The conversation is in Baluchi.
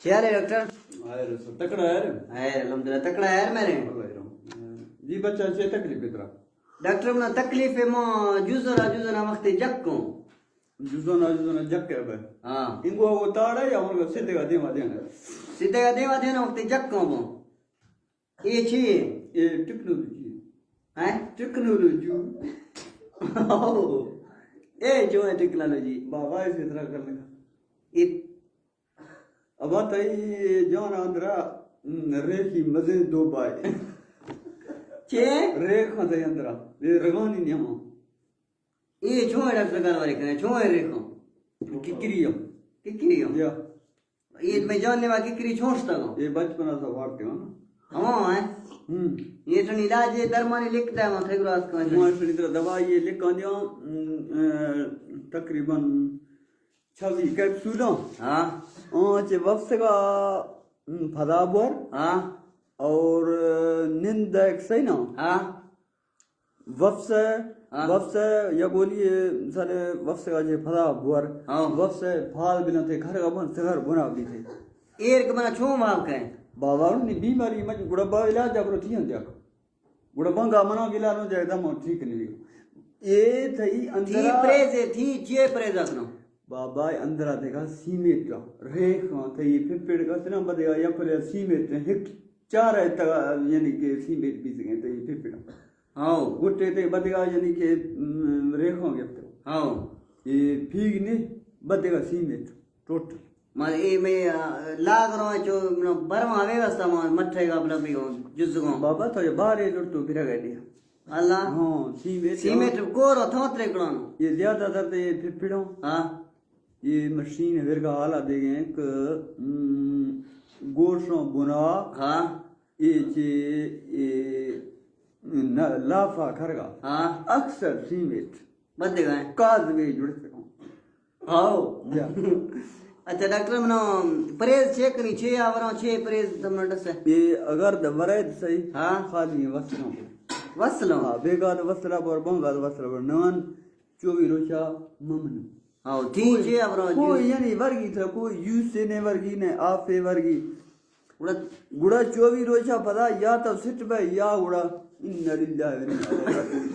چے حال ہے ڈاکٹر؟ خیر، سب تکڑا ہے۔ خیر، الحمدللہ، تکڑا ہے میرے۔ اللہ رحم۔ جی بچہ، چے تکلیف ہے ترا؟ ڈاکٹر، منا تکلیف ہے، ما جزنا، جزنا وقت جک کو۔ جزنا، جزنا جک ہے بھائی۔ ہاں۔ انگو وہ تاڑا یا اور سیدھے کا دیما دینا؟ سیدھے کا دیما دینا وقت جک کو۔ اے چی اے؟ A technology. ہیں؟ ٹیکنالوجی۔ اے جو ہے ٹیکنالوجی۔ بابا، اس طرح کر لگا۔ اے ابا تئی جان اندرا، ہم، ریخی مزے دو بائے۔ چے؟ ریخ تئی اندرا۔ اے رگانی نیاما۔ اے چون ہے ڈاکٹر گھر والے کنے؟ چون ہے ریخاں؟ ککری ہم۔ ککری ہم؟ یا۔ اے میں جان نے واقعی کری چھوڑتا گا۔ اے بچپنا سا وارتے ہو نا؟ ہاں، ہے۔ ہم۔ اے سنی علاج، اے درمانی لکھ دے، ما تھے گراس کن۔ ما سنی طرح دوائی اے لکھ آن دیاں، ہم، اے، تقریباً چھوی کیپسولاں۔ ہاں۔ آں چے وفسگا، ہم، پدا بور۔ ہاں۔ اور، اے، نند ایک سینا۔ ہاں۔ وپس ء، ہاں۔ وپس ء یا گولی ء سر وپس ء جے پدا بور۔ ہاں۔ وپس ء پھال بنا تے گھر ء بن سگر بنا بیتے۔ ایر کہ منا چون واب کئے؟ بابا نی بیماری مج گڑا با علاج ابرو تھی ہم دیکھ۔ گڑا بنگا منا گلا نو جائے دم ٹھیک نہیں۔ اے تھئی تھی اندرا پریز ہے، تھی چے پریز اکنو؟ بابا اندرا دیکھا سیمنٹ ریخ تھئی پھپڑ کا سنا بدے یا پھر سیمنٹ ہک چار ہے تا، یعنی کہ سیمنٹ پیسگیں تھئی پھپڑ۔ ہاؤ۔ گٹے تے بدگا یعنی کہ، م، ریخاں گپتو۔ ہاؤ۔ اے پھیگ نے بدگا سیمنٹ ٹوٹل۔ ما اے میں، آ، لاگ رو چو، منا برما وے واسطہ ما مٹھے گا بلا بھی ہو، جزگاں۔ بابا تو یہ بارے جڑ تو پھر گئے دیا۔ اللہ۔ ہاں، سیمنٹ۔ سیمنٹ کور تھو ترے کڑانو۔ یہ زیادہ تر تے پھر پھڑو۔ ہاں۔ یہ مشین ورگا حالا دے گئے کہ، م، گوشوں بنا۔ ہاں۔ اے چے، اے، نہ، لافا کھرگا۔ ہاں۔ اکثر سیمنٹ۔ بدے گئے۔ کاز وے جڑ سکوں۔ ہاؤ۔ یا۔ اچھا ڈاکٹر منو پریز چے کنی، چے آوراں، چے پریز تمنا ڈسے؟ اے اگر د ورید صحیح۔ ہاں۔ خالی وصلوں۔ وصلوں؟ ہاں، بیگا د وصلہ بر، بنگا د وصلہ بر۔ نوان چوبی روچا ممنو۔ ہاؤ، تھی کوئی، چے ابرو کوئی جوس؟ یعنی ورگی تھا، کوئی جوس سے نے ورگی نے، آفے ورگی۔ گڑا گڑا چوبی روچا پدا یا تو سٹ بے یا گڑا انا للہ و انا الیہ راجعون۔